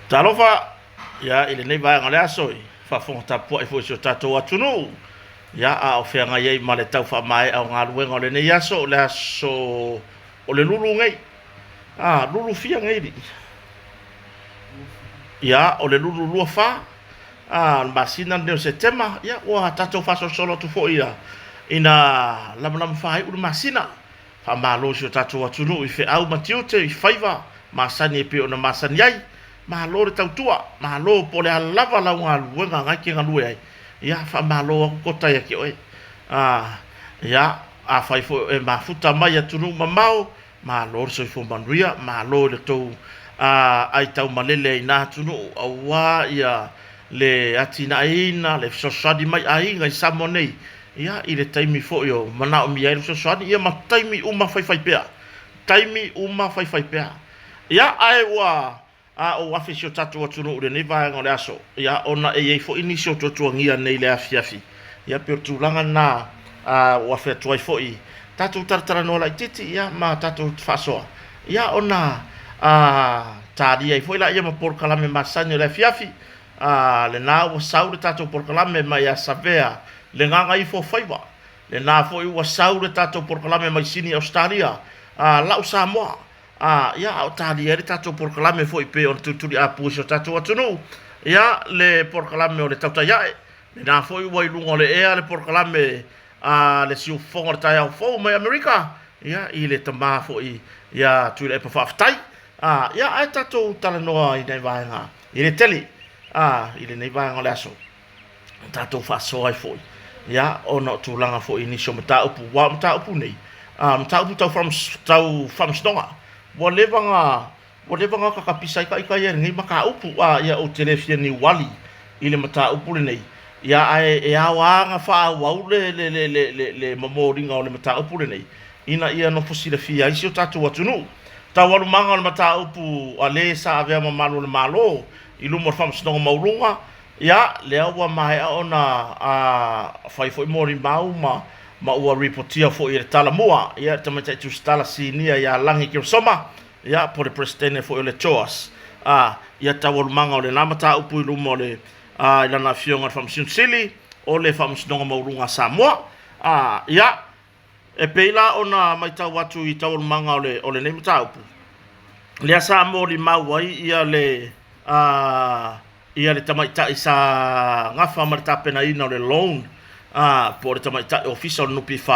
Talofa, ia, i lenei vaega o le aso i faafofoga tapuai foi i si o tatou atunuu, ia, a o feagai ai ma le tau faamaea o galuega o lenei aso, o le aso o le lulu nei. A, lulu fia nei alii? Ia, o le lulu 24, a, o le masina lenei o Setema, ia, ua tatou faasolosolo atu foi ia, ina lamalama faaiu le masina. Faamalo i si o tatou atunuu i feau ma tiute, i faiva masani e pei ona masani ai. Malo le tautua, malo po o le a lava lau galuega na e te galue ai, ia faamalo atu kota ia te oe. A, ia, afai foi o e mafuta mai i atunuu mamao, malo le soifua manuia, malo i le tou aitaumalele i na atunuu aua ia le atinaeina, le fesoasoani mai aiga i Samoa nei, ia, i le taimi foi o manaomia ai le fesoasoani, ia ma taimi uma faifaipea, taimi uma faifaipea. Ia, ae ua a ou afe i si o tatou atunuu i lenei vaega o le aso, ia, ona e i ai foi nisi o tuatuagia nei i le afiafi, ia, pei o le tulaga lena a ua afe atu ai foi, tatou talatalanoa laitiiti, ia, ma tatou faasoa, ia, ona a talia ai foi laia ma polokalame masani o le afiafi. A, lena ua sau le tatou polokalame mai ia Savea le Gagaifo Faiva, lena foi ua sau le tatou polokalame mai Sini Ausetalia, a, lau Samoa, a, ia, a o talia ai le tatou polokalame foi pei ona tulituliapu i si o tatou atunuu, ia, le polokalame o le Tautai Ae, lena foi ua i luga o le ea le polokalame a le siufofoga o le taeao fou mai Amerika, ia, i le tama foi ia Tuilaepa Faafetai. A, ia, ae tatou talanoa i nai vaega i le tele, a, i lenei vaega o le aso, tatou faasoa ai foi, ia, ona o tulaga foi i nisi o mataupu, aua o mataupu nei, a, mataupu tau tau faamasinoga, ua leva na, ua leva na kakapisa ai ita ia i lenei mataupu, a, ia, ou te le fia niuali i le mataupu lenei, ia, ae e ao lava ona faaauau le, le, le, le, le, le momoliga o le mataupu lenei, ina ia nofo silafia ai si o tatou atunuu. Taualumaga o le mataupu a le sa avea ma malu o le Malo i luma o le Faamasinoga Maualuga, ia, lea ua maea ona a fai foi molimau ma ma ua ripotia foi e le Talamua, ia, le Tamaitai Tusitala Sinia ia Lagi Keresoma, ia, po o le Peresetene foi o le CHOAS, a, ia taualumaga o lena mataupu i luma o le, a, i lana Afioga i le Faamasino Sili o le Faamasinoga Maualuga a Samoa. A, ia, E pei la ona matau atu i taualumaga o le o lenei mataupu, lea sa molimau ai ia le a ia le tamaitai sa gafa ma le tapenaina o le loan a po o le tamaitai ofisa o le NPF,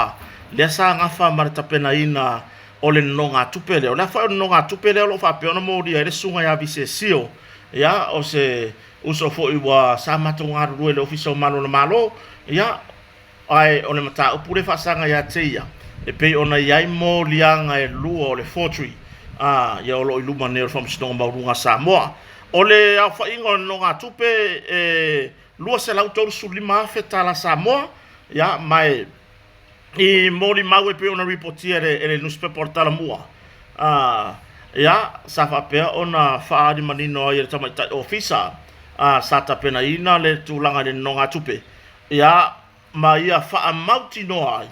lea sa gafa ma le tapenaina o le nonogatupe lea. O le a foi o le nonogatupe lea o lo o faapea ona molia ai le susuga ia Visesio, ia o se uso foi ua sa matou galulue i le Ofisa o Malu o le Malo, ia Ae o le mataupu lea e faasaga ia te ia, e pei ona i ai moliaga e lua o le forgery, a, ia o lo o i luma nei o le Faamasinoga Maualuga a Samoa. O le aofaiga o le nonogatupe e $235,000 tala Samoa, ia, ma e i molimau e pei ona ripotia e le, e le nusipepa o le Talamua, a, ia, sa faapea ona faaali manino ai e le tamaitai ofisa, a, sa tapenaina le tulaga i le nonogatupe, Ia, ma ia faamautinoa ai,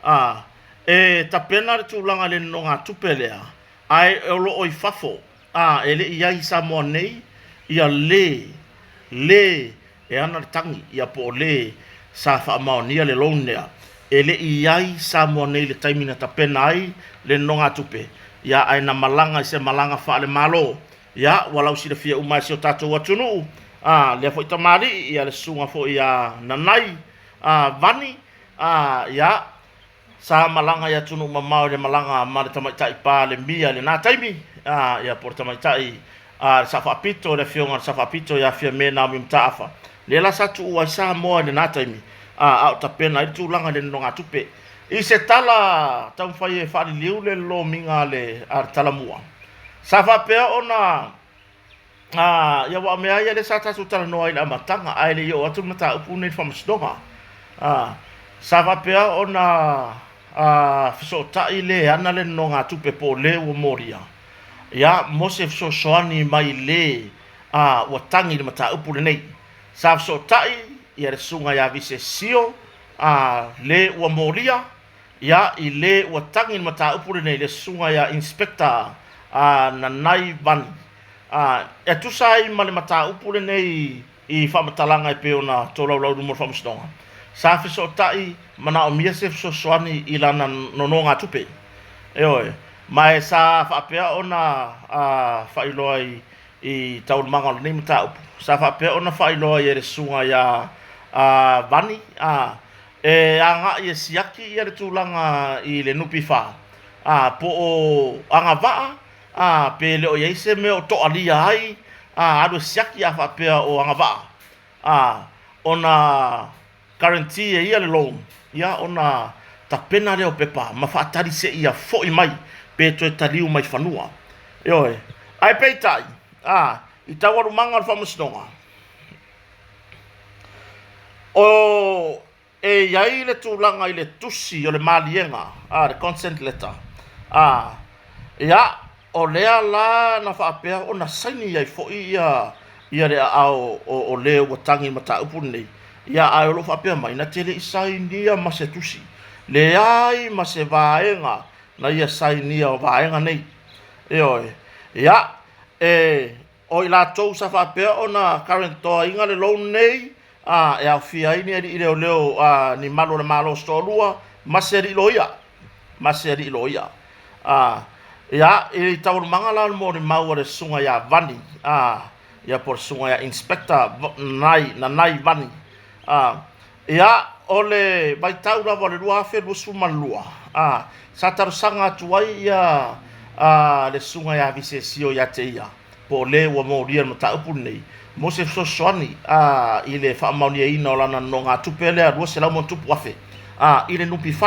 a, e tapena le tulaga i le nonogatupe lea, ae o lo o i fafo, a, e le i i ai i Samoa nei, ia le, le e ana le tagi, ia po o le sa faamaonia le loan lea, e le i i ai i Samoa nei i le taimi na tapena ai le nonogatupe, ia, ae na malaga i se malaga faale-Malo, Ia, ua lausilafia uma e si o tatou atunuu, a, lea foi tamalii, ia le susuga foi ia Nanai, a, Vani, a, ia, sa malaga i atunuu mamao i le malaga ma le tamaitai Palemia i lena taimi, a, ia, po o le tamaitai, a, le Sao Faapito, le Afioga i le Sao Faapito ia Fiame Naomi Mataafa, lea la sa tuu ai Samoa i lena taimi, a, a o tapena ai le tulaga i le nonogatupe. I se tala taumafai e faaliliu le lomiga a le, a le Talamua, Sa faapea ona a, ia aua o mea lava ia lea sa tatou talanoa ai i le amataga ae le i oo atu le mataupu lenei i le faamasinoga. A, sa faapea ona a, fesootai le ana le nonogatupe po o le ua molia, ia, mo se fesoasoani mai le a, ua tagi i le mataupu lenei. Sa fesootai ia le susuga ia Visesio a, le ua molia, Ia, i le ua tagi le mataupu lenei i le susuga ia Inspector a Nanai Vani. A, e tusa ai ma le mataupu lenei i faamatalaga e pei ona tolaulau i luma o le Faamasinoga, sa fesootai manaomia se fesoasoani i lana nonogatupe. Ioe, ma e sa faapea ona faailoa i taualumaga o lenei mataupu, sa faapea ona faailoa ai e le susuga ia Vani, e agai e siaki le tulaga i le NPF, po o agavaa A, pe le o i ai se mea o toalia ai, a, alu e siaki a faapea o agavaa, a, ona guarantee e ia le loan, ia ona tapena lea o pepa ma faatali seia foi mai pe toe taliu mai fanua. Ioe. Ae peitai, a, i taualumaga o le faamasinoga, o E i ai le tulaga i le tusi o le maliega, a, le consent letter, a, ia, o lea la na faapea ona saini ai foi ia, ia le aao o, o le ua tagi i le mataupu lenei, ia, ae o lo o faapea mai, na te le i sainia ma se tusi, leai ma se vaega na ia sainia o vaega nei. Ioe. Ia, e, O i latou sa faapea ona guarantoaina le loan nei, a, e aofia ai ni alii leoleo, a, ni malu o le Malo se toalua, ma se alii loia, ma se alii loia. A, ia, i taualumaga la o le molimau a le susuga ia Vani, a, ia po o le susuga ia Inspector Nanai, Nanai Vani, a, ia, o le vaitau lava o le 2022, a, sa talosaga atu ai ia, a, le susuga ia Visesio ia te ia, po o le ua molia le mataupu lenei, mo se fesoasoani, a, i le faamaoniaina o lana nonogatupe lea 200 ma ono tupu afe, a, i le NPF.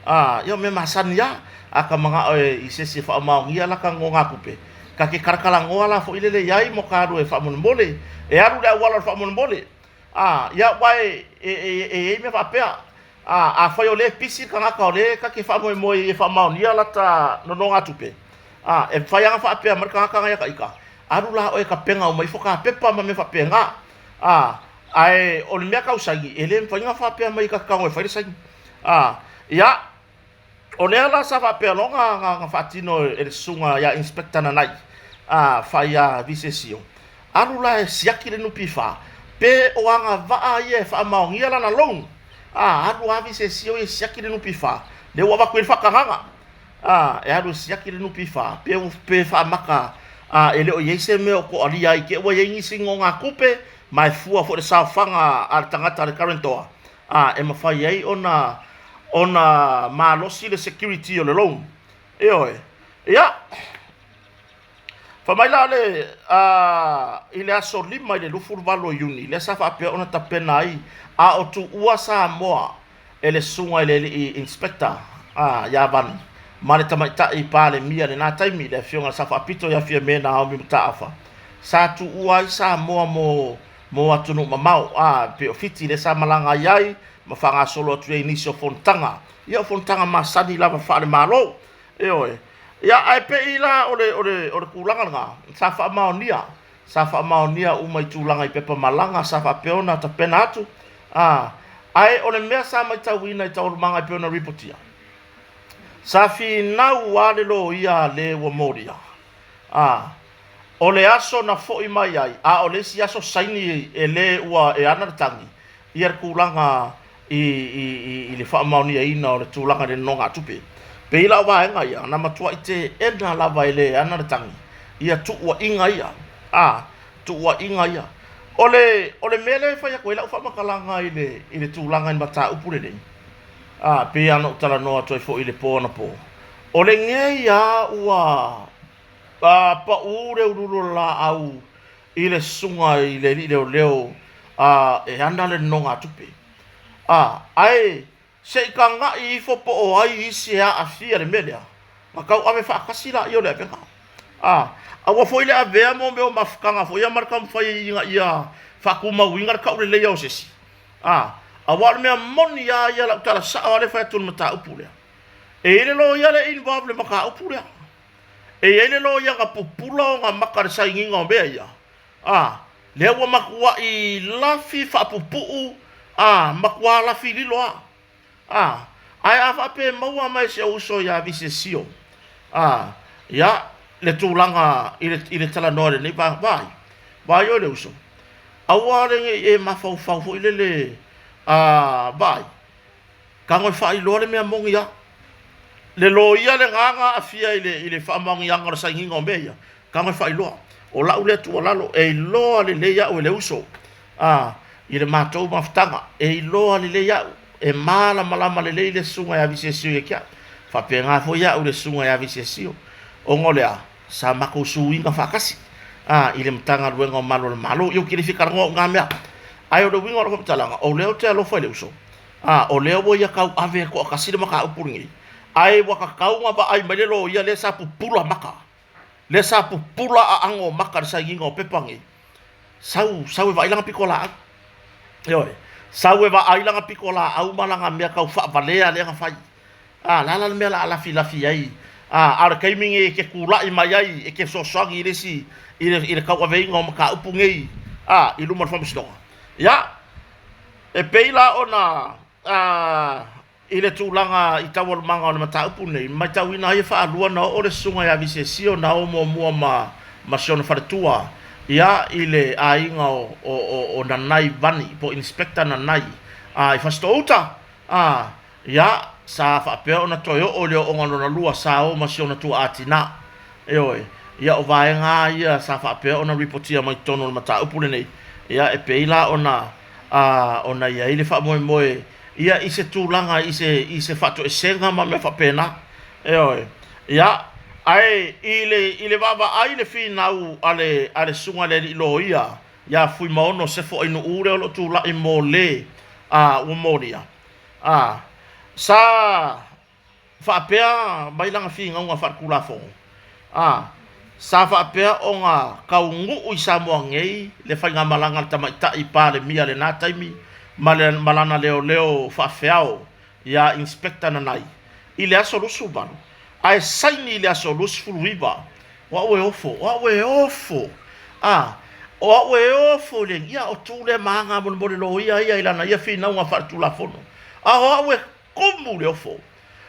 A, ia o mea masani lava, a ka manao i se isi e faamaonia laka nonogatupe, ta te kalakalanoa la foi lele i ai mo ka alu e faamolemole, e alu i le auala o le faamolemole. A, ia, aua e, e, e, e i ai mea faapea, a, afai o lea e pisi le tagata o lea e ta te faamoemoe i e faamaonia lata nonogatupe, a, e mafai lava ona faapea mai le tagata na ia ita, alu la oe e tapena uma ifo ta pepa ma mea faapena. A, ae o le mea tau saini, e le mafai ona faapea mai ta te tago e fai le saini. A, ia, O lea la sa faapea loa na faatino e le susuga ia Inspector Nanai a fai ia Visesio, alu la e siaki le NPF pe o agavaa ia e faamaonia lana loan. A alu lava Visesio ia e siaki le NPF, lea ua avatu i ai le faatagaga a e alu e siaki le NPF pe pe faamata a e le o i ai se mea o toalia ai te i ua i ai nisi nonogatupe ma e fua foi i le saofaga a le tagata a le guarantor a e mafai ai ona ona malosi le security o le loan. Ioe. Ia, fai mai la le, a, i le aso 5 i le 28 o Iuni, lea sa faapea ona tapena ai, a o tuua Samoa e le susuga i le alii inspector, a, ia Vani, ma le tamaitai Palemia i lena taimi, le afioga i le Sao Faapito ia Fiame Naomi Mataafa, sa tuua ai Samoa mo mo atunuu mamao, a, pei o Fiti lea sa malaga ai ai ma faagasolo atu ai i nisi o fonotaga, ia o fonotaga masani lava faale-Malo. Ioe. Ia, ae pei la o le, o le, o le tulaga lena, sa faamaonia, sa faamaonia uma i tulaga i pepa malaga sa faapea ona tapena atu, a, ae o le mea sa matauina i taualumaga e pei ona ripotia, sa finau lava le loia a le ua molia, a, O le aso na foi mai ai, a o le isi aso saini e le ua e ana le tagi, ia le tulaga i, i, i, i le faamaoniaina o le tulaga i le nonogatupe. Pei la o vaega ia, na matuai teena lava e le e ana le tagi, ia tuuaiga ia, a, tuuaiga ia. O le, o le mea lea e fai atu ai lau faamatalaga i le, i le tulaga i le mataupu lenei, a, pei lava ona ou talanoa atu ai foi i le po anapo, o lenei lava ua A pau le uluulu o le laau i le susuga i le alii leoleo a e ana le nonogatupe. A, ae se i taga'i ifo po o ai isi e aafia i le mea lea, na tau ave faatasi laia o le avega. A, aua foi le avea mo mea o mafutaga foi ia ma le taumafai ina ia faatumauina le tauleleia o se isi. A, aua o le mea moni lava ia lau tala sao lava lea e fai atu i le mataupu lea. E i ai le loia lea e involve i le mataupu lea. E i ai le loia na pupula ona maka i le sainiga o mea ia, a, lea ua matuai lafi faapupuu, a, matua lafi lilo lava. A, ae a faapea e maua mai e si ou uso ia Visesio, a, ia, le tulaga i le, i le talanoa i lenei vaega. Vaai, vaai oe le uso, aua le ne i e mafaufau foi lele, a, vaai, tago e faailoa le mea moni lava. Le loia lena na aafia i le, i le faamaoniaga o le sainiga o mea ia, tago e faailoa. O lau lea tuualalo, e iloa lelei au e le uso, a, i le matou mafutaga, e iloa lelei au, e malamalama lelei le susuga ia Visesio ia te au. Faapena foi au i le susuga ia Visesio, ona o le a? Sa matou suiga faatasi, a, i le Matagaluega o Malu o le Malo. Ia ou te le fia talanoa au i na mea. Ae o le uiga o lau faamatalaga, o lea ou te alofa i le uso, a, o lea ua ia tauave e toatasi le mataupu lenei, ae ua tatau ona vaai mai le loia lea sa pupula maka, lea sa pupula aano o maka i le sainiga o pepa nei, sau, sau e vaai lana pitolaau. Ioe, sau e vaai lana pitolaau ma lana mea tau faavalea lea na fai. A, o le a la le mea o le a lafilafi ai? A, a o le taimi lenei e te tulai mai ai e te fesoasoani i le isi, i le, i le tauaveina o mataupu nei, a, i luma o le faamasinoga. Ia, e pei la ona, a, i le tulaga i taualumaga o le mataupu lenei, matauina ai e faalua na oo le susuga ia Visesio na o muamua ma, ma si ona faletua, ia, i le aiga o, o, o, o Nanai Vani, po o Inspector Nanai, a, i Fasitoo-uta, a, ia, sa faapea ona toe oo i le ooga lona lua, sa o ma si ona tuaa tina. Ioe, ia o vaega lava ia sa faapea ona ripotia mai totonu o le mataupu lenei, ia, e pei la ona, a, ona i ai le faamoemoe ia i se tulaga i se, i se faatoesega ma mea faapena. Ioe. Ia, ae i le, i le vaavaai le finau a le, a le susuga i le alii loia ia Fuimaono Sefo Ainuu lea o lo o tulai mo le, a, ua molia, a, sa faapea mai lana finauga faaletulafono, a, sa faapea ona taunuu i Samoa nei le faigamalaga a le tamaitai Palemia i lena taimi ma le, ma lana leoleo faafeao ia Inspector Nanai i le aso 28, ae saini i le aso 29. O au e ofo, o au e ofo, a, o au e ofo i le, ia o tu lea ma aga molemole loia ia i lana ia finauga faaletulafono, a o au e Kumu le ofo.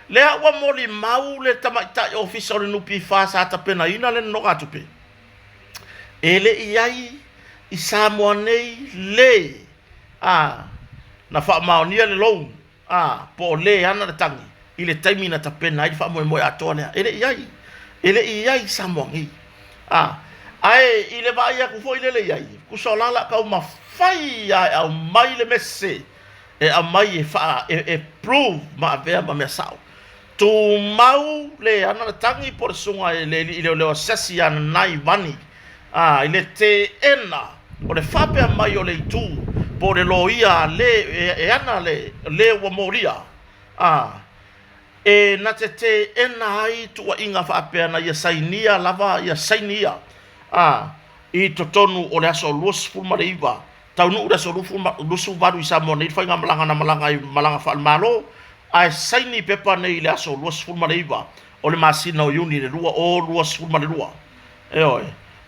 Lea ua molimau le tamaitai ofisa o le NPF sa tapenaina le nonogatupe, e le i ai i Samoa nei le a na faamaonia le loan a po o le ana le tagi i le taimi na tapena ai le faamoemoe atoa lea. E le i ai. E le i ai i Samoa nei. A, ae i le vaai atu foi lele i ai, tusa o la la taumafai lava e aumai le mese e aumai e faa e, e prove ma avea ma mea sao. Tumau le ana le tagi po o le susuga i le alii leoleo asiasi ia Nanai Vani a i le teena o le faapea mai o le itu po o le loia a le e, e ana le le ua molia a e na te teena ai tuuaiga faapea na ia sainia lava ia saini ia a i totonu o le aso 29 Taunuu le aso 28 i Samoa nei le faigamalaga na malaga ai malaga faale-Malo, ae saini pepa nei i le aso 29 o le masina o Iuni i le 2022. Ioe,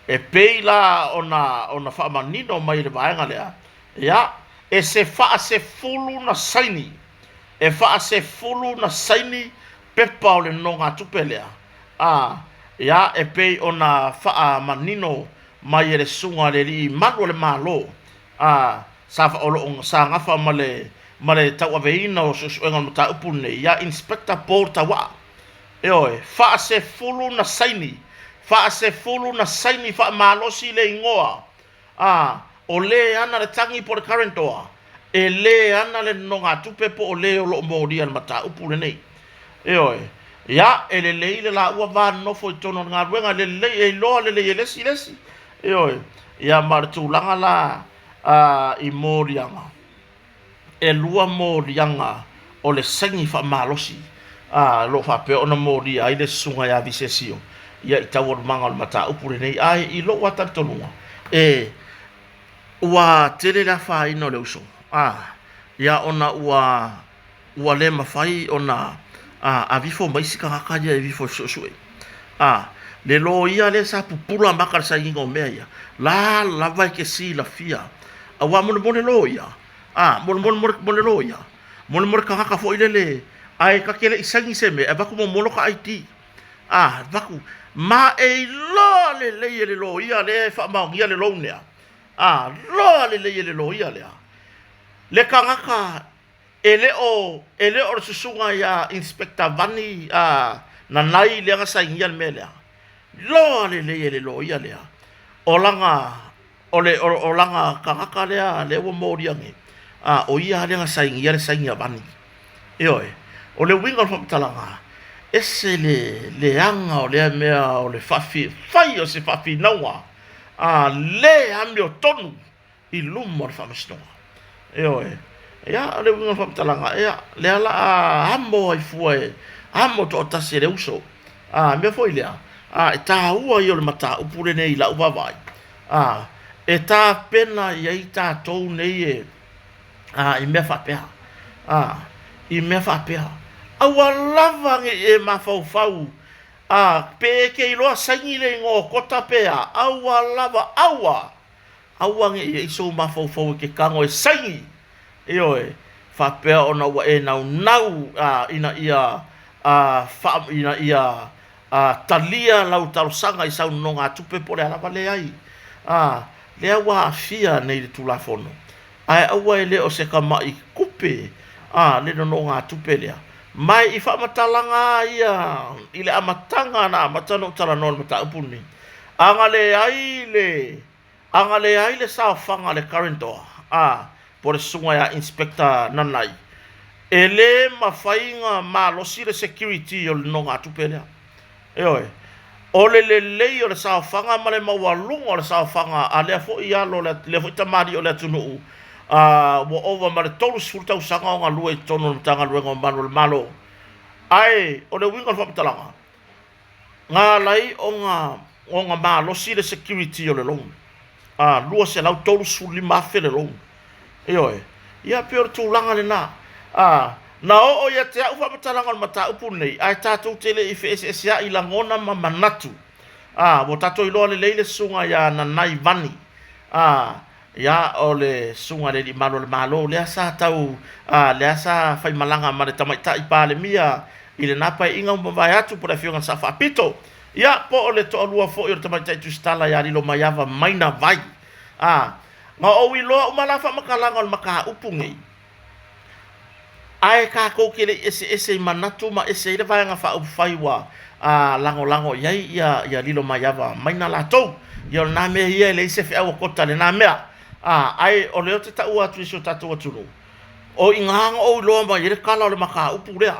e pei la ona ona faamanino mai e le vaega lea, ia, e se faasefulu na saini, e faasefulu na saini pepa o le nonogatupe lea, a, ia, e pei ona faamanino mai e le Susuga a le Alii Malu o le Malo, a, sa, o lo o sa gafa ma le, ma le tauaveina o suesuega o le mataupu lenei, ia Inspector Paul Tauaa. Ioe, faasefulu na saini, faasefulu na saini faamalosi le igoa A, o lē ana le tagi po o le current oa, e lē ana le nonogatupe po o lē o lo o molia le mataupu lenei. Ioe. Ia, e lelei le laua va nonofo i totonu o le galuega, e lelei, e iloa lelei e le isi le isi. Ioe. Ia, ma o le tulaga la, a, i moliaga. E lua moliaga o le saini faamalosi a o lo o faapea ona molia ai le susuga ia Visesio ia i taualumaga o le mataupu lenei. Ae i lou lava talitonuga, e ua tele le afaina o le uso, a ia ona ua ua le mafai ona avifo ma isi tagata ia e vifo e suesue. A, le loia lea sa pupula maka i le sainiga o mea ia, la lava e te silafia, aua molemole loia, a, molemole mo le loia, molemole tagata foi lele, ae ta te le i saini se mea, e avatu muamua lota ID. A, vaku, ma e iloa lelei e le loia lea e faamaonia le loan lea, a, loa lelei e le loia lea, le tagata e le o, e le o le susuga ia Inspector Vani a, Nanai lea na sainia le mea lea. Loa lelei e le loia lea, o lana, o le, o, o lana tagata lea, lea ua molia nei, a, o ia lea na sainia le saini a Vani. Ioe, o le uiga o le faamatalaga, ese le leaga o lea mea o le faafi, fai o se faafinauga, a, le amiotonu i luma o le faamasinoga. Ioe, ia, o le uiga o le faamatalaga, ia, lea la a amo ai fua e amo toatasi e le uso. A mea foi lea, a, e taua ia o le mataupu lenei i lau vaavaai, a, e tapena i ai tatou nei e, a, i mea faapea, a, i mea faapea. Aua lava ne i e mafaufau, a, pe e te iloa saini le igoa o Kota pe a, aua lava, aua, aua ne i i ai sou mafaufau e te tago e saini, ioe, faapea ona ua e naunau, a, ina ia, a, faa, ina ia, a, talia lau talosaga i sau nonogatupe po o le a lava, leai. A, lea ua aafia nei le Tulafono, ae aua e le o se tama'i tupe, a, le nonogatupe lea. Ma i faamatalaga lava ia i le amataga na amata ona ou talanoa i le mataupu lenei, a na leai le, a na leai le saofaga a le Guarantor, a, po o le susuga ia Inspector Nanai, e le mafai ona malosi le security o le nonogatupe lea. Ioe. O le lelei o le saofaga ma le maualuga o le saofaga a lea foi alo, lea foi tamalii o le atunuu, a, ua ova ma le 30 tausaga o galue i totonu o le Matagaluega o Malu o le Malo. Ae o le uiga o le faamatalaga, na ala ai ona ona malosi le security o le loan, a, $235,000 le loan. Ioe. Ia pei o le tulaga lena. A, na oo ia te au faamatalaga o le mataupu lenei, ae tatou te le i feeseeseai i lagona ma manatu. A, ua tatou iloa lelei le susuga ia Nanai Vani. A, ia, o le susuga i le Alii Malu o le Malo, lea sa tau, a, lea sa faimalaga ma le Tamaitai Palemia i lena paeaiga ua mavae atu, po o le Afioga i le Sao Faapito. Ia, po o le toalua foi o le Tamaitai Tusitala ia Lilomaiava Maina Vai. A, na ou iloa uma la faamatalaga o le mataupu nei, ae tatou te le i eseese i manatu ma ese ai le Vaega Faaupufai ua lagolago i ai ia Lilomaiava Maina latou. Ia o lena mea ia e leai se feau a Kota i lena mea. Ae o lea ou te taua atu i si o tatou atunuu, o i ina na ou iloa mai ai le tala o le mataupu lea.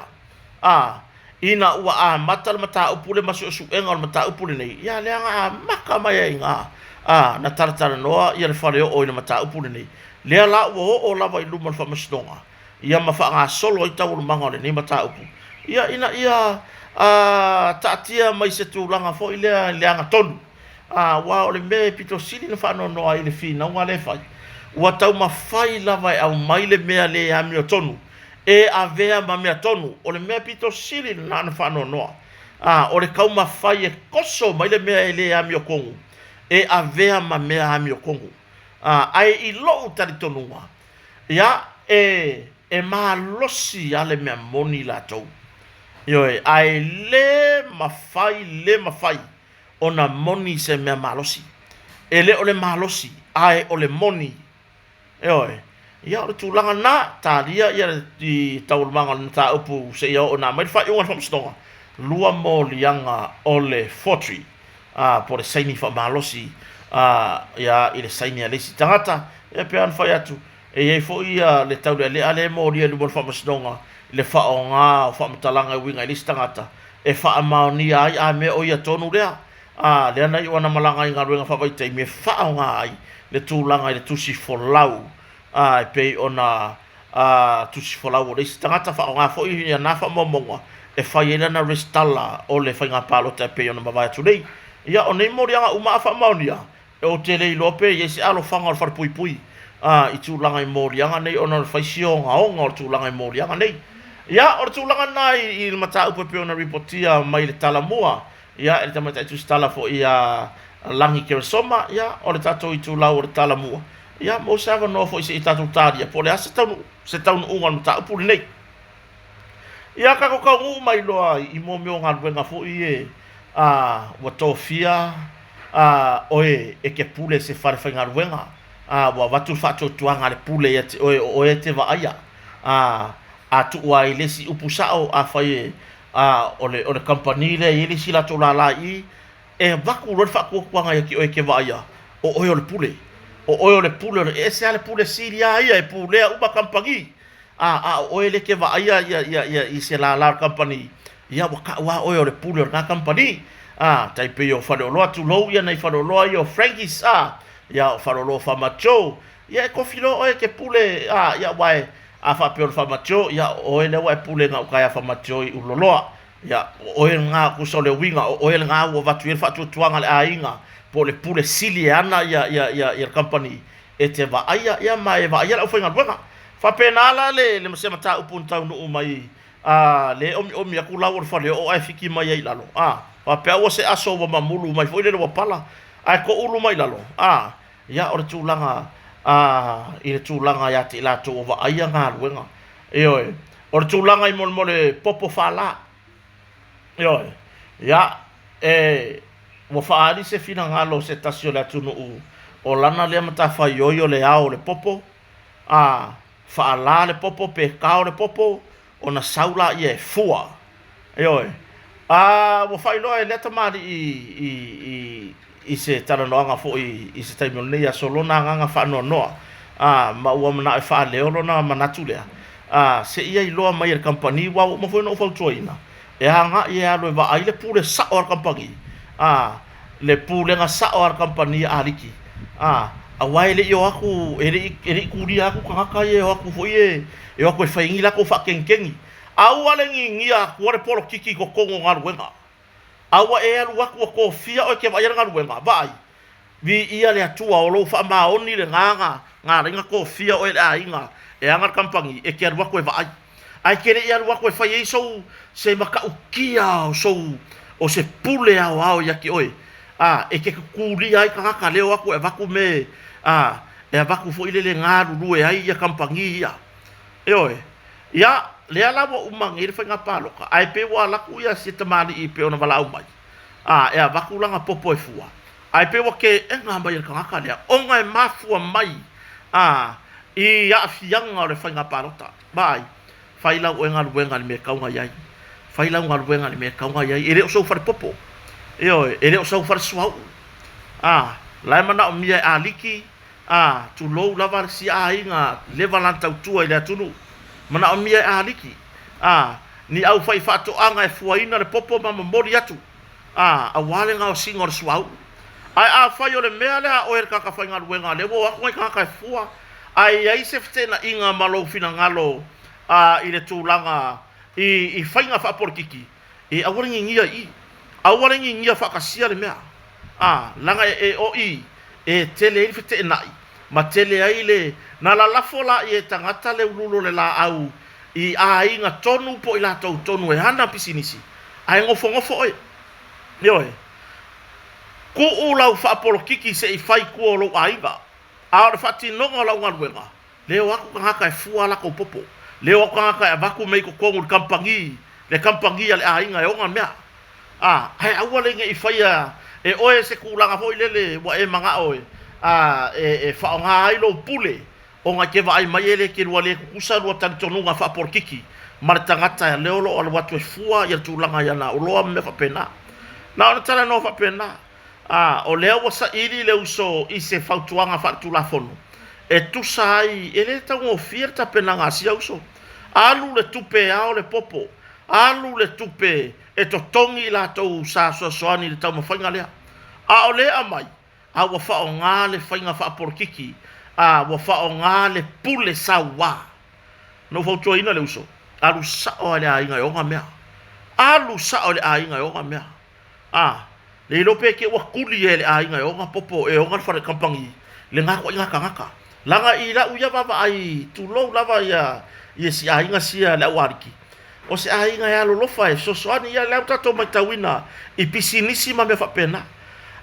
A, ina ua amata le mataupu lea ma suesuega o le mataupu lenei, ia lea na amata mai ai i ina, a, na talatalanoa ia le faleoo i le mataupu lenei, lea la ua oo lava i luma o le Faamasinoga, ia ma faagasolo ai taualumaga o lenei mataupu, ia ina ia, a, taatia mai se tulaga foi lea i le agatonu. A, aua o le mea e pito sili ona faanoanoa ai i le finauga lea e fai, ua taumafai lava e aumai le mea le amiotonu, e avea ma mea tonu. O le mea pito sili lena ona faanoanoa, a, o le taumafai e koso mai le mea e le amiotonu, e avea ma mea amiotonu. A, ae i lou talitonuga, ia, e, e malosi lava le mea moni latou. Ioe, ae le mafai, le mafai ona moni se mea malosi. E le o le malosi, ae o le moni. Ioe. Ia, o le tulaga lena, talia ia i taualumaga o le mataupu seia oo ina aumai le faaiuga a le Faamasinoga, lua moliaga o le forgery, a, po o le saini faamalosi, a, ia, i le saini a le isi tagata. Ia, pei ona fai atu, e i ai foi ia le taulealea lea e molia i luma o le Faamasinoga i le faaaoga o faamatalaga e uiga i le isi tagata e faamaonia ai a mea o ia tonu lea. A, lea na iu ana malaga i galuega faavaitaimi e faaaoga ai le tulaga i le tusi folau, a, e pei ona, a, tusi folau o le isi tagata, faaaoga foi ia na faamaumauga e fai ai lana resitala o le faiga palota e pei ona mavae atu nei. Ia, o nei moliaga uma a faamaonia, Ou te le iloa pe i ai se alofaga o le falepuipui i tulaga i moliaga nei ona o le fai si ogaoga o le tulaga i moliaga nei. Ia, o le tulaga lena i le mataupu e pei ona ripotia mai le tala mua, ia, e le tamaitai tusitala foi ia Lagi Keresoma, ia, o le tatou itulau o le tala mua, ia, mo se avanoa foi se i tatou talia po o le a se taunuuga o le mataupu lenei. Ia, tatou taunuu mai loa i mea o galuega foi e A, ua tofia a, oe e ke pule i se fale faigaluega, a, ua avatu le faatuatuaga a le pule ia te oe o oe e te vaaia, a, a tuu ai le isi upu sao, afai e, a, o le, o le kamupani lea e i ai le isi latou lālā i i, e avatu loa le faatuatuaga ia te oe e te vaaia, o oe o le pule. O oe o le pule, e ese lava le pule sili lava ia e pulea uma kamupani. A, a o oe lea e te vaaia ia, ia, ia, i se lālā o le kamupani, ia ua kau lava oe o le pule o lena kamupani. A, tai pei o Faleoloa, tulou ia nai Faleoloa ia o Frankie's, a, ia o Faleoloa Farmer Joe, ia e kofi loa oe e te pule, a, ia aua e, a faapea o le Farmer Joe, ia o oe lea ua e pule gauta ia Farmer Joe i Ululoloa. Ia, o oe lena, tusa o le uiga, o oe lena ua avatu i ai le faatuatuaga a le aiga, po o le pule sili e ana ia, ia, ia, ia le kamupani, e te vaaia, ia ma e vaaia le aufaigaluega. Faapena la le, le se mataupu na taunuu mai, a, le omiomi atu lau o le faleoo ae fiki mai ai i lalo, a, faapea ua se aso ua mamulu mai foi lele ua pala, ae toulu mai i lalo, a, ia o le tulaga, a, i le tulaga ia te i latou o vaaia galuega. Ioe, o le tulaga i molemole popo faalā. Ioe, ia, e, ua faaali se finagalo o se tasi o le atunuu o lana lea matafaioi o le ao o le popo, a, faalā le popo pe kao le popo, ona sau laia e fua. Ioe. A ua faailoa e lea tamalii i, i, i se talanoaga foi i se taimi o lenei aso lona agaga faanoanoa, a, ma ua manao e faaleo lona manatu lea, a, seia iloa mai e le kamupani, aua ua uma foi ona ou fautuaina, e agai e alu e vaai le pule sao a le kamupani, a, le pulega sao a le kamupani a Aliki, a, aua e le i o atu, e le i, e le i kūlia atu tagata ia e o atu foi e, e o atu e fai ai ni latou faakegikegi. Aua le ngigia atua le polokiki i totonu o galuega. A ua e alu atu ua tofia oe e te vaaia le galuega, vaai, viia le Atua, o lou faamaoni lena na ala ai ona tofia oe e le aiga e ana le kamupani e te alu atu e vaai. Ae e te le i alu atu e fai ai sou se matautia o sou o se pule aoao ia te oe, a e te tutulia ai tagata lea o atu e avatu me a e avatu foi lele galulue ai ia kamupani ia. Ioe. Ia, lea la ua uma nei le faiga palota, ae pei ua alu atu ia si tamalii pei ona valaau mai, a, e avatu lana popo e fua, ae pei ua teena mai e le tagata lea, ona e mafua mai, a, i aafiaga o le faiga palota. Vaai, fai lau oe galuega i le mea e tatau ona i ai. Fai lau galuega i le mea e tatau ona i ai. E le o sou falepopo. Ioe, e le o sou fale suauu. A, la e manaomia e aliki, A, tulou lava le sia aiga leva lana tautua i le atunuu. Manaomia e Aliki, a, ni au faifaatoaga e fuaina le popo ma momoli atu, a, aua le gaosiga o le suauu. Ae afai o le mea lea a oe le tagata faigaluega, lea ua o atu nai tagata e fua, ae i ai se feteenaiga ma lou finagalo, a, i le tulaga i, i faiga faapolokiki, E aua le ngigia i i. Aua le ngigia faatasia le mea. A, leaga e, e, o i, e tele ai le feteenai, ma tele ai le, na lalafo laia e tagata le ululu o le laau i aiga tonu po o i latou tonu e ana pisinisi, ae nofonofo oe. Ioe. Tuu lau faapolokiki se i fai i tua o lou aiga. A o le faatinoga o lau galuega, Leo atu tagata e fua a latou popo. Leo atu tagata e avatu mea i totonu i le kamupani, le kamupani a le aiga e ona mea. A, ae aua le ne i faia e oe se tulaga foi lele ua e manao e, a, e, e faaaoga ai lou pule, ona e te vaai mai e le te lua le tutusa lua talitonuga faapolokiki ma le tagata lea o lo o alu atu e fua ia le tulaga i ana oloa ma mea faapena. Na ona talanoa faapena. A, o lea ua saili le uso i se fautuaga faaletulafono e tusa ai, e le taugofie le tapenaga a sia uso. Alu le tupe e ao le popo, alu le tupe e totogi i latou sa fesoasoani i le taumafaiga lea. A o lea e aumai, a ua faaaoga le faiga faapolokiki, a ua faaaoga le pule sauā. Na ou fautuaina le uso, alu sao lava i le aiga e ona mea. Alu sao i le aiga e ona mea. A, le iloa pe te ua tuli e le aiga e ona popo e ona le fale kamupani lena ituaiga tagata. Leaga i lau ia vaavaai, tulou lava ia ia si aiga sia le au aliki, o se aiga e alolofa e fesoasoani ia lea ua tatou matauina i pisinisi ma mea faapena.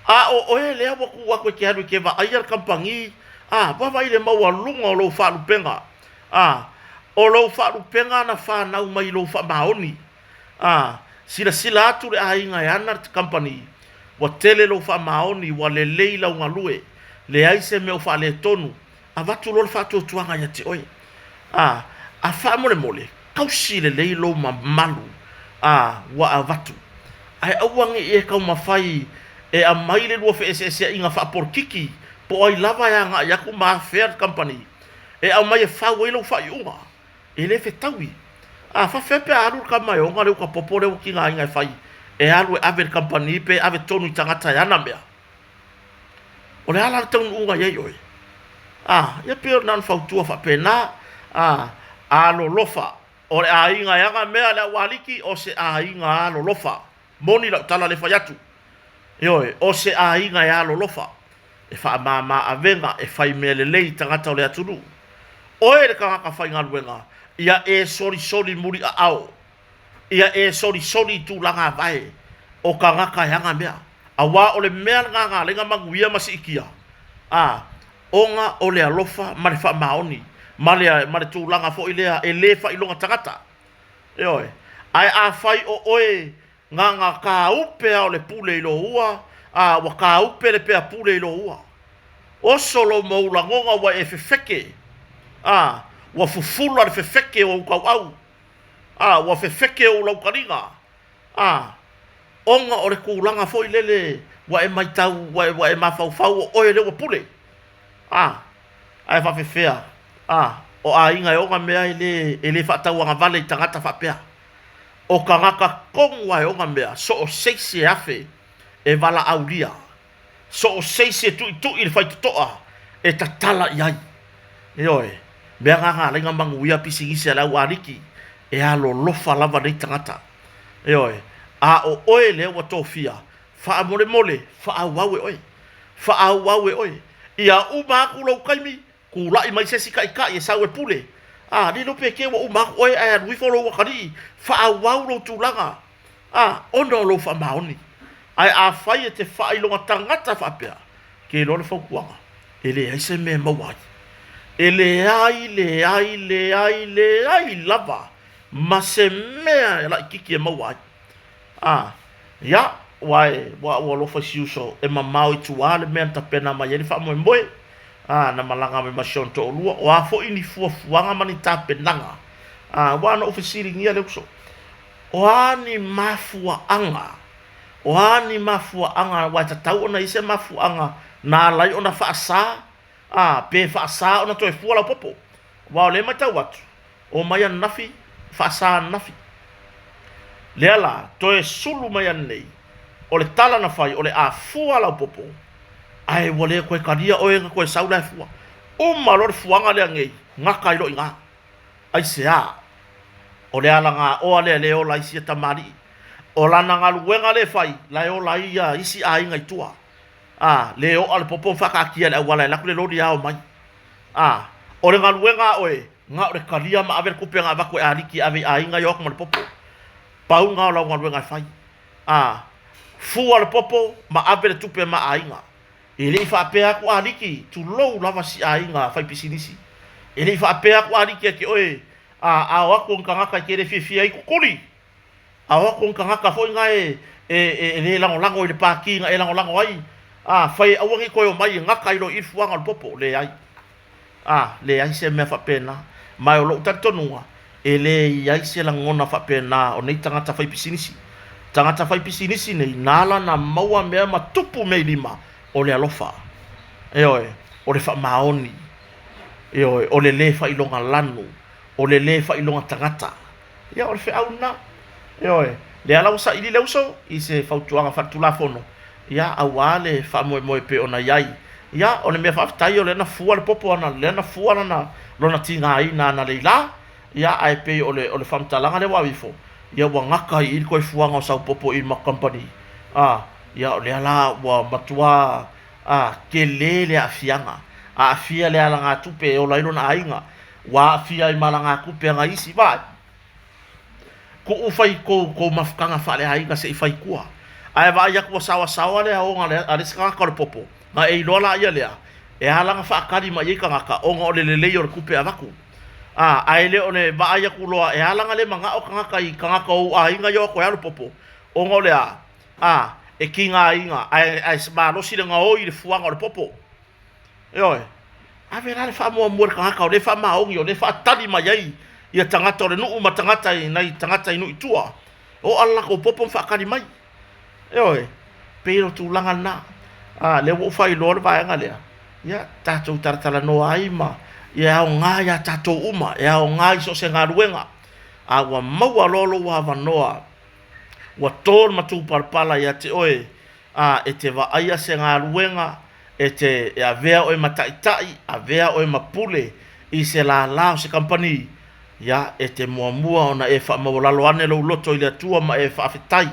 A o oe lea ua tuu atu e te alu e te vaaia le kamupani, a, vaavaai i le maualuga o lou faalupega, a, o lou faalupega na fanau mai i lou faamaoni. A, Silasila atu le aiga e ana le kamupani, ua tele lou faamaoni, ua lelei lau galue, leai se mea o faaletonu, avatu loa le faatuatuaga ia te oe. A, a faamolemole, tausi lelei lou mamalu, a, ua avatu. Ae aua ne i e taumafai e aumai le lua feeseeseaiga faapolokiki po o ai lava e agai atu ma afea le kamupani e aumai e fau ai lau faaiuga. E le fetaui. A faafefea pe a alu le tama e ona le uta popo lea ua tigaina e fai e alu e ave i le kamupani pe ave tonu i tagata e ana mea? O le a la le taunuuga i ai oe? A, ia pei na ona fautua faapena, a, alolofa, o le aiga e ana mea le aualiki, o se aiga alolofa. Moni lau tala lea e fai atu. Ioe, o se aiga e alolofa, e faamama avega, e fai mea lelei i tagata o le atunuu. Oe le tagata faigaluega, ia e solisoli muliaao, ia e solisoli i tulaga vae o tagata e ana mea, aua o le mea lena na ala ai ona manuia ma siitia, a, ona o le alofa ma le faamaoni ma le, ma le tulaga foi lea e le faailoga tagata. Ioe. Ae afai o oe na na tāupe a o le pule i lō ua, a ua tāupe le pea pule i lō ua. Oso lou mau lagona ua e fefeke, a ua fufula le fefeke o ou tauau, a ua fefeke ou laukaliga, a ona o le tulaga foi lele ua e matau, ua e mafaufau o oe lea ua pule, a ae faafefea, a o aiga e ona mea e le faatauagavale i tagata faapea. O tagata tonu lava e ona mea, so o se isi e afe e valaaulia, so o se isi e tuitui i le faitotoa e tatala i ai. Ioe, mea na na ala ai ona manuia pisinisi a le au aliki, e alolofa lava nei tagata. Ioe, a o oe lea ua tofia, faamolemole, faaauau e oe, faaauau e oe. Ia uma atu lou taimi, Tulai mai se isi taitai e sau e pule. A, le iloa pe kē ua uma atu oe ae alu ifo lou atalii, faaauau lou tulaga, a, ona o lou faamaoni. Ae afai e te faailoga tagata faapea, ke iloa le fautuaga, e leai se mea e maua ai. E leai, leai, leai, leai lava ma se mea e laititi e maua ai. A, ia, ua e, ua ou alofa i si uso e mamao i tua le mea na tapena mai ai le faamoemoe, a, na malaga mai ma si ona toalua, o a foi ni fuafuaga ma ni tapenaga, a, ua na ou fesiligia le uso, o a ni mafuaaga, o a ni mafuaaga, aua e tatau ona i ai se mafuaaga na ala ai ona faasa, a, pe faasa ona toe fua lau popo, aua o lea e matau atu, Omai ananafi, faasa ananafi. Lea la, toe sulu mai ananei, o le tala na fai, o le a fua lau popo, ae ua le toe talia oe na toe sau la e fua. Uma loa le fuaga lea nei, gata ai loa i ina. Aisea? O le alagaoa lea e le ola ai sia tamalii. O lana galuega lea e fai, la e ola ai ia isi aiga i tua. A, le oa le popo ma faataatia i le auala e alu atu le loli ao mai. A, o le galuega a oe, na o le talia ma ave le tupe na avatu e aliki e ave i aiga ia o atu ma le popo. Pau na o lau galuega e fai. A, fua le popo ma ave le tupe ma aiga. E le i faapea atu aliki, tulou lava si aiga fai pisinisi. E le i faapea atu aliki ia te oe, a, a o atu o ni tagata e te le fiafia ai, tutuli! A o atu o ni tagata foi na e, e, e, e le lagolago i le pākī na e lagolago ai, a, fai e aua ne i toe omai e gata ai loa i i le fuaga o le popo. Leai. A, leai se mea faapena. Ma o lou talitonuga, e leai se lagona faapena o nei tagata faipisinisi. Tagata faipisinisi nei, na ala ona maua mea ma tupu mea i lima, o le alofa. Ioe, o le faamaoni. Ioe, o le lē faailoga lanu, o le lē faailoga tagata. Ia, o le feau lena. Ioe, lea la ua saili le uso i se fautuaga faaletulafono, ia, aua le faamoemoe pei ona i ai. Ia, o le mea faafetai o lea na fua le popo ana, lea na fua lana, lona tigaina analeila, ia, ae pei o le, o le faamatalaga lea ua ave ifo, ia ua gata ai i i le toe fuaga o sau popo i ma company, a, ia, o lea la ua matua, a, tele le aafiaga, aafia le alagatupe e ola ai lona aiga, Ua aafia ai ma alagatupe a nai isi. Vaai, Kuu fai kou kou mafutaga faaleaiga se i fai tua. Ae vaai atu ua saoasaoa le aoga a le isi tagata o le popo, na e iloa laia lea, e ala ona faatali mai ai tagata ona o le lelei o le tupe e avatu. A, ae le o le vaai atu loa e ala ona le manao tagata i tagata o ou aiga ia o atu e alu popo, ona o le a? A, e tigaina ae, ae malosi le gaoi i le fuaga o le popo. Ioe. Ave la le faamuamua i le tagata o lea e faamaoni, o lea e faatali mai ai ia tagata o le nuu ma tagata i nai tagata i nuu i tua. Oa le latou popo ma faatali mai. Ioe. Pei o le tulaga lena. A, lea ua ou faailoa le vaega lea, ia tatou talatalanoa ai ma ia e aoga ia tatou uma, e aoga i so o se galuega. A ua maua loa lou avanoa, ua to le matupalapala ia te oe, a e te vaaia se galuega, e te e avea oe ma taitai, avea oe ma pule i se lālā o se kamupani, ia, e te muamua ona e faamaualalo ane lou loto i le Atua ma e faafetai.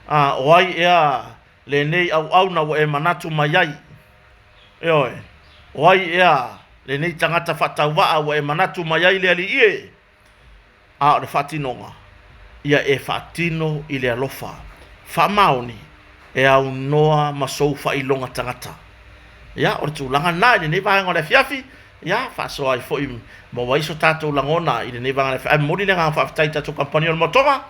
A, o ai ea lenei auauna ua e manatu mai ai? Ioe, o ai ea lenei tagata faatauvaa ua e manatu mai ai le Alii e? A o le faatinoga, ia e faatino i le alofa faamaoni e aunoa ma sou faailoga tagata. Ia, o le tulaga lena i lenei vaega o le afiafi, ia, faasoa ai foi maua ai so tatou lagona i lenei vaega o le afiafi. Ae momoli le agaga faafetai i tatou kamupani o le Motoga,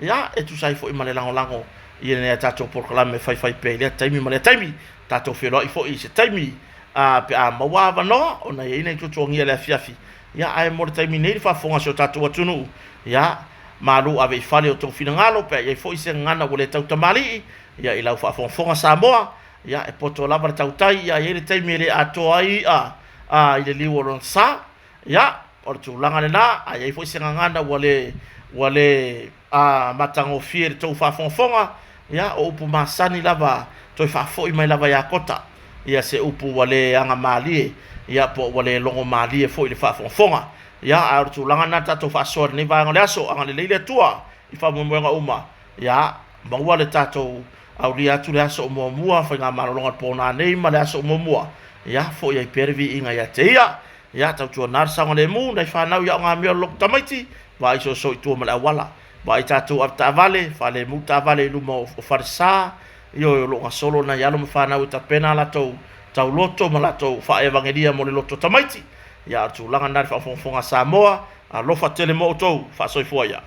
ia, e tusa ai foi ma le lagolago i lenei a tatou polokalame faifai pea i lea taimi ma lea taimi. Tatou feiloai foi i se taimi a, pe a maua avanoa ona e i ai nai tuatuagia i le afiafi. Ia, ae mo le taimi nei, le faafofoga a si o tatou atunuu, ia, malu ave i fale o outou finagalo pe a i ai foi se gagana ua le tautamalii, ia, i lau faafogafoga Samoa, ia, e poto lava le tautai, ia, e i ai le taimi e le atoa ai i'a a, i le liu o lona sa. Ia, o le tulaga lena, a i ai foi se gagana ua le, ua le a, matagofie i le tou faafogafoga, ia, o upu masani lava, toe faafoi mai lava ia Kota, ia se upu ua le agamalie, ia, po ua le logo malie foi i le faafogafoga. Ia, ae o le tulaga lena tatou faasoa i lenei vaega o le aso, agalelei le Atua i faamoemoega uma, ia, maua le tatou aulia atu le aso o muamua, faigamalologa o le po nanei ma le aso o muamua, ia, foi ai pea le viiga ia te Ia. Ia, tautuana le saogalemu, nai fanau i aogamea o le lotu tamaiti, vaai soosoo i tua ma le auala. Vaai tatou avetaavale, faalemu taavale i luma o falesa, ioe, o lo o gasolo nai alo ma fanau e tapena a latou tauloto ma latou faaevagelia mo le loto tamaiti. Ia, a o le tulaga lena i le faafogafoga a Samoa, alofa tele mo outou, faasoifua ia.